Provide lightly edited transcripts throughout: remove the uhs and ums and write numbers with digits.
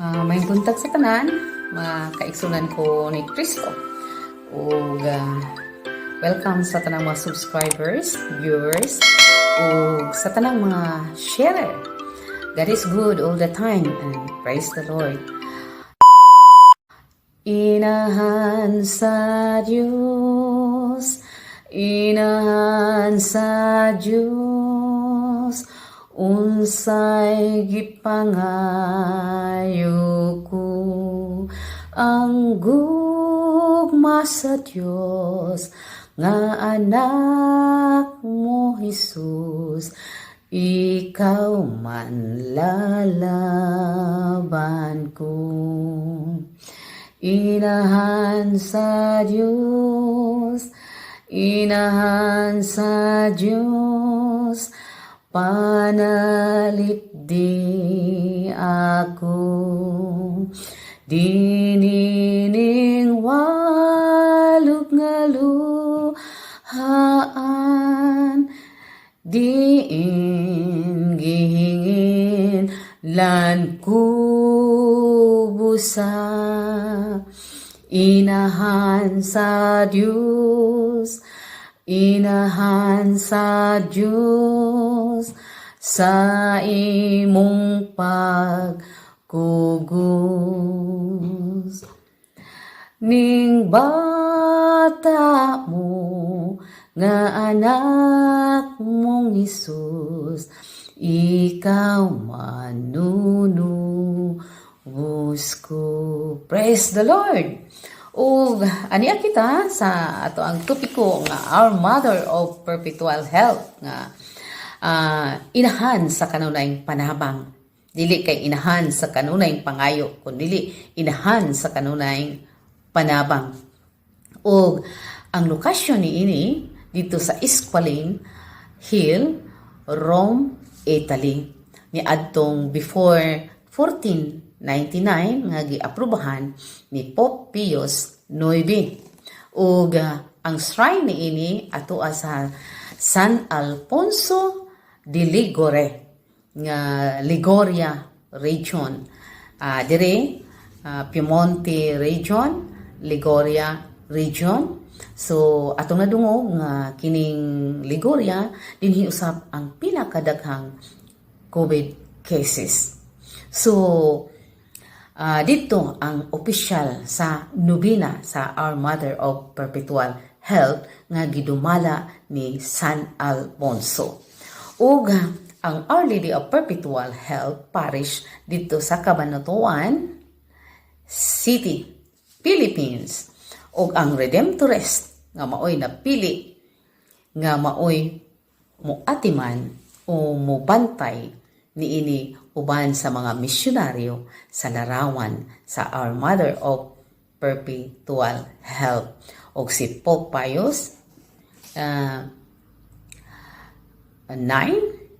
Maayong buntag sa tanan, mga kaigsunan ko ni Kristo. Ug welcome sa tanang mga subscribers, viewers, ug sa tanang mga sharer. God is good all the time and praise the Lord. Inahan sa Diyos, inahan sa Diyos, unsay gipangayo ko, ang gugma sa Diyos, nga anak mo Jesus, ikaw man lalaban ko. Inahan sa Diyos, inahan sa Diyos, panalipdi ako. Dinining walog nga luhaan, diin gihingin lan ko busa. Inahan sa Diyos, inahan sa Diyos, sa imong pagkugos. Ning bata mo, nga anak mong Hesus, ikaw manunubos ko. Praise the Lord! Ug aniya kita sa ato ang topiko nga Our Mother of Perpetual Help nga inahan sa kanunayng panabang. Dili kay inahan sa kanunayng pangayo, kundi inahan sa kanunayng panabang. Ug ang lokasyon niini dito sa Esquiline Hill, Rome, Italy. Ni adtong before 1499 nga giaprobahan ni Pope Pius IX. Ug ang shrine niini atoa sa San Alfonso de Ligure nga Liguria region. Dire Piemonte region, Liguria region. So atong nadungog nga kining Liguria dinhi usab ang pinakadaghang COVID cases. So dito ang opisyal sa nobena sa Our Mother of Perpetual Help nga gidumala ni San Alfonso. Ug ang Our Lady of Perpetual Help Parish dito sa Cabanatuan City, Philippines. Ug ang Redemptorist nga maoy napili nga maoy muatiman o mubantay niini uban sa mga misyonaryo sa larawan sa Our Mother of Perpetual Help. Og si Pope Pius 9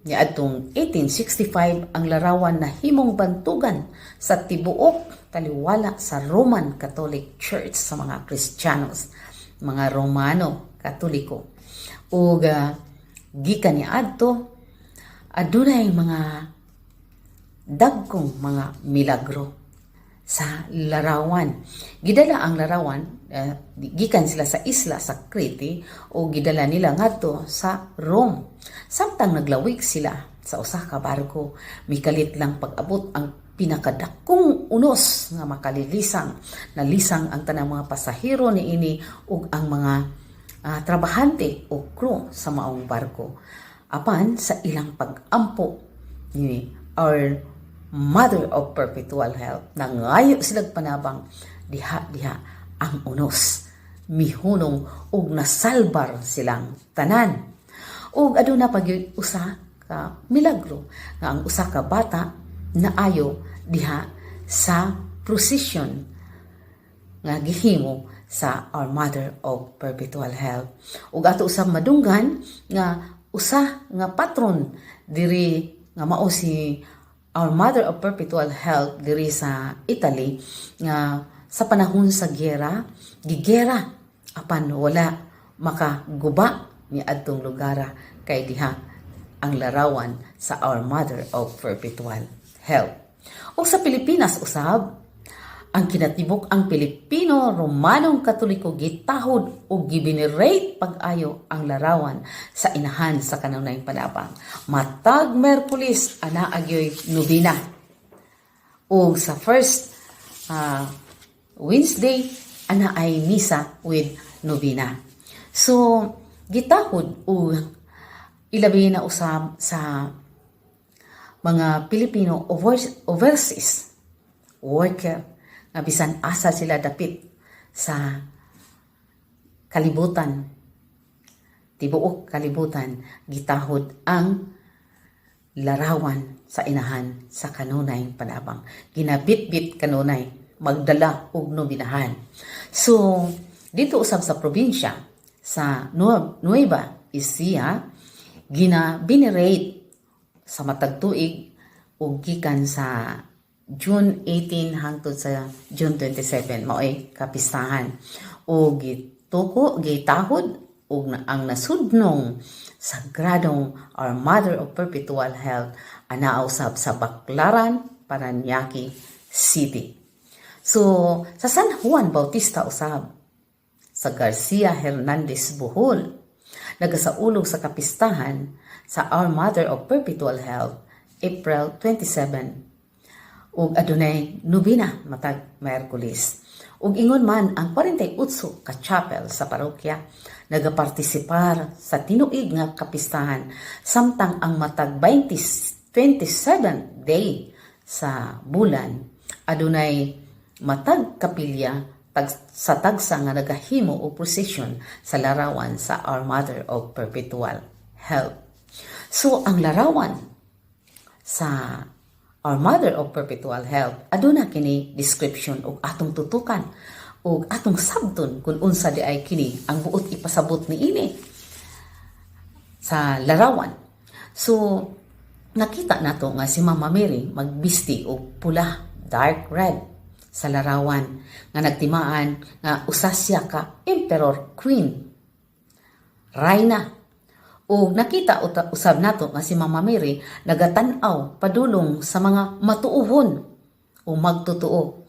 niadtong 1865 ang larawan na himong bantugan sa tibuok taliwala sa Roman Catholic Church, sa mga Kristiyanos, mga Romano Katoliko. Ug gikan niadto adunay mga dagkong mga milagro sa larawan. Gidala ang larawan, gikan sila sa isla sa Crete o gidala nila ngadto sa Rome. Samtang naglawig sila sa usa ka barko, mikalit lang pag-abot ang pinakadakong unos nga makalilisang. Nalisang ang tanang mga pasahero niini ug ang mga trabahante o crew sa maong barko. Apan sa ilang pag-ampo ni Our Mother of Perpetual Help, nangayo silag panabang, diha diha ang unos mihunong ug nasalbar silang tanan. Ug aduna pa gyud usa ka milagro nga ang usa ka bata naayo diha sa procession nga gihimo sa Our Mother of Perpetual Help. Ug ato usab madunggan nga usa nga patron diri nga mao si Our Mother of Perpetual Help diri sa Italy nga sa panahon sa giyera, gigera apan wala makaguba ni adtong lugara kay diha ang larawan sa Our Mother of Perpetual Help. Ug sa Pilipinas usab, ang kinatibuk ang Pilipino Romanong Katoliko gitahod o givenerate pag-ayo ang larawan sa Inahan sa Kanunayng Panabang. Matag Merkulis ana agyoy nobina. O sa first Wednesday ana ay misa with nobina. So gitahod o ilabi na usab sa mga Pilipino overseas worker nga bisan asa sila dapit sa kalibutan, tibuok kalibutan, gitahod ang larawan sa Inahan sa Kanunayng Panabang. Ginabitbit kanunay magdala og nobinahan. So dito usab sa probinsya sa Nueva Ecija, gina-venerate sa matag tuig ug gikan sa June 18 hangtod sa June 27 mao'y kapistahan o gituko, gitahod ug ang nasudnong sagradong Our Mother of Perpetual Help ana usab sa Baclaran, Parañaque City. So sa San Juan Bautista usab sa Garcia Hernandez, Bohol, nagasaulog sa kapistahan sa Our Mother of Perpetual Help April 27 ug adunay nobina matag Miyerkules. Ug ingon man ang 48 ka chapel sa parokya nagapartisipar sa tinuig nga kapistahan, samtang ang matag 20, 27 day sa bulan adunay matag kapilya sa tagsa nga nagahimo og procession sa larawan sa Our Mother of Perpetual Help. So ang larawan sa Our Mother of Perpetual Help, aduna kini description og atong tutukan og atong sabton kung unsa di ay kini ang buot ipasabot ni ini sa larawan. So nakita nato nga si Mama Mary magbisti og pula, dark red, sa larawan nga nagtimaan nga usa siya ka emperor queen, rayna. Ug nakita usab nato nga si Mama Mary nagatan-aw padulong sa mga matuohon o magtotoo,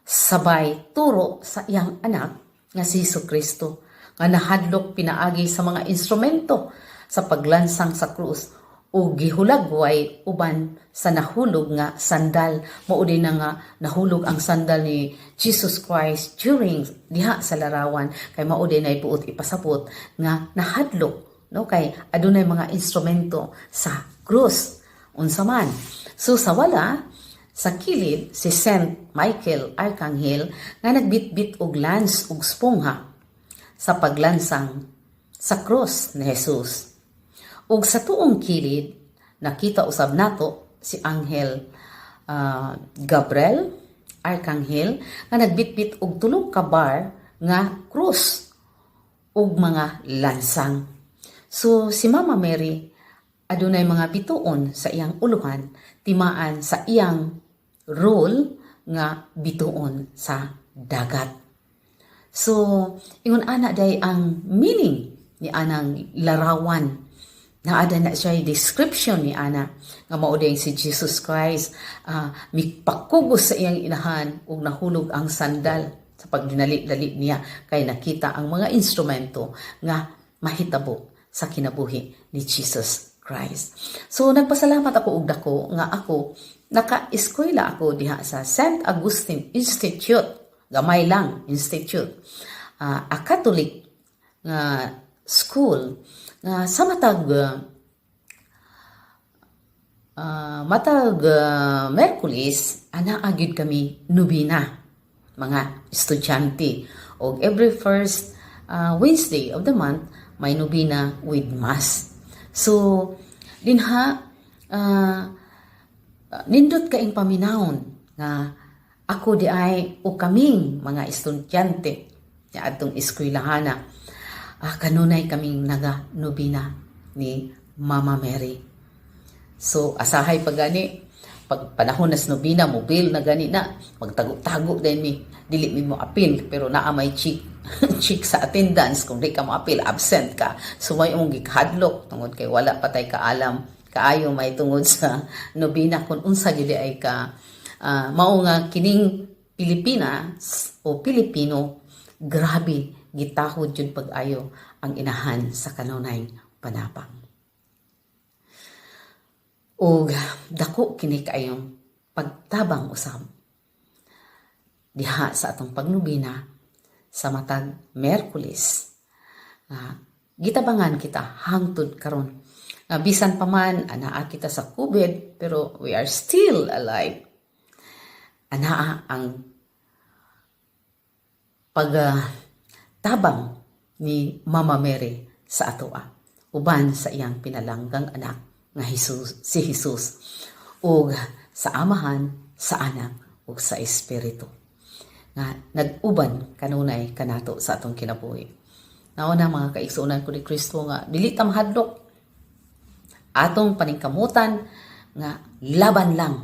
sabay turo sa iyang anak nga si Hesus Kristo nga nahadlok pinaagi sa mga instrumento sa paglansang sa krus o gihulagway uban sa nahulog nga sandal. Mao din na nga nahulog ang sandal ni Jesus Christ during diha sa larawan kay mao din ay buot ipasabot nga nahadlok, no, kay adunay mga instrumento sa krus unsa man. So sa wala sa kilid si Saint Michael Archangel nga nagbitbit og lance ug spongha sa paglansang sa krus ni Jesus. Ug sa tuong kilid nakita usab nato si Anghel Gabriel Archangel nga nagbitbit og tulo ka bar nga krus ug mga lansang. So si Mama Mary adunay mga bituon sa iyang uluhan, timaan sa iyang role nga bituon sa dagat. So ingon ana day ang meaning ni anang larawan. Naada na siya description ni ana nga mao day si Jesus Christ mipakugos sa iyang inahan ug nahulog ang sandal sa pagdinali-dali niya kay nakita ang mga instrumento nga mahitabo sa kinabuhi ni Jesus Christ. So nagpasalamat ako og dako nga ako naka-eskwela ako diha sa St. Augustine Institute, gamay lang institute, a Catholic nga school nga sa matag Merkulis ana agid kami nobina mga estudyante og every first Wednesday of the month may nobina with mass. So dinha nindot kaing paminawon nga ako di ay o kaming mga estudyante nga atong eskwelahana, kanunay kaming naga nobina ni Mama Mary. So asahay pa gani pag panahon na sa nobina, mobil na gani na, magtago-tago din mi, dili mi mo apil, pero naa may check check sa attendance. Kung di ka mo apil, absent ka. So may imong gikahadlok tungod kay wala pa tay kaalam. Kaayo may tungod sa nobina kung unsa gyud ay ka mao nga kining Pilipinas o Pilipino, grabe gitahod jud pag-ayo ang Inahan sa Kanunay Panapang. Ug dako kini kaayong pagtabang usab diha sa atong pagnobina sa matag Miyerkules nga gitabangan kita hangtod karon. Nga bisan pa man anaa kita sa COVID, pero we are still alive. Anaa ang pag tabang ni Mama Mary sa atoa uban sa iyang pinalanggang anak nga Jesus, si Jesus, ug sa Amahan, sa Anak ug sa Espiritu nga nag-uban kanunay kanato sa atong kinabuhi. Mao na, mga kaigsuonan ko ni Kristo, nga dili ta mahadlok. Atong paningkamutan nga laban lang,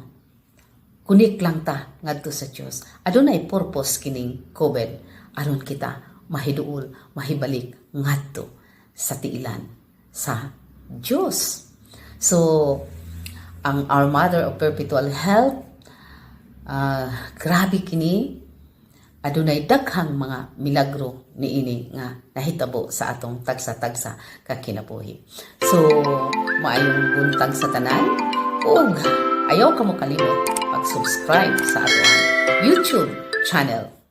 connect lang ta ngadto sa Dios. Adunay purpose kining COVID aron kita mahiduol, mahibalik ngadto sa tiilan sa Dios. So ang Our Mother of Perpetual Help, grabe kini, adunay daghang mga milagro niini nga nahitabo sa atong tagsa-tagsa ka kinabuhi. So maayong buntag sa tanan ug ayaw kamo kalimot pag-subscribe sa atoang YouTube channel.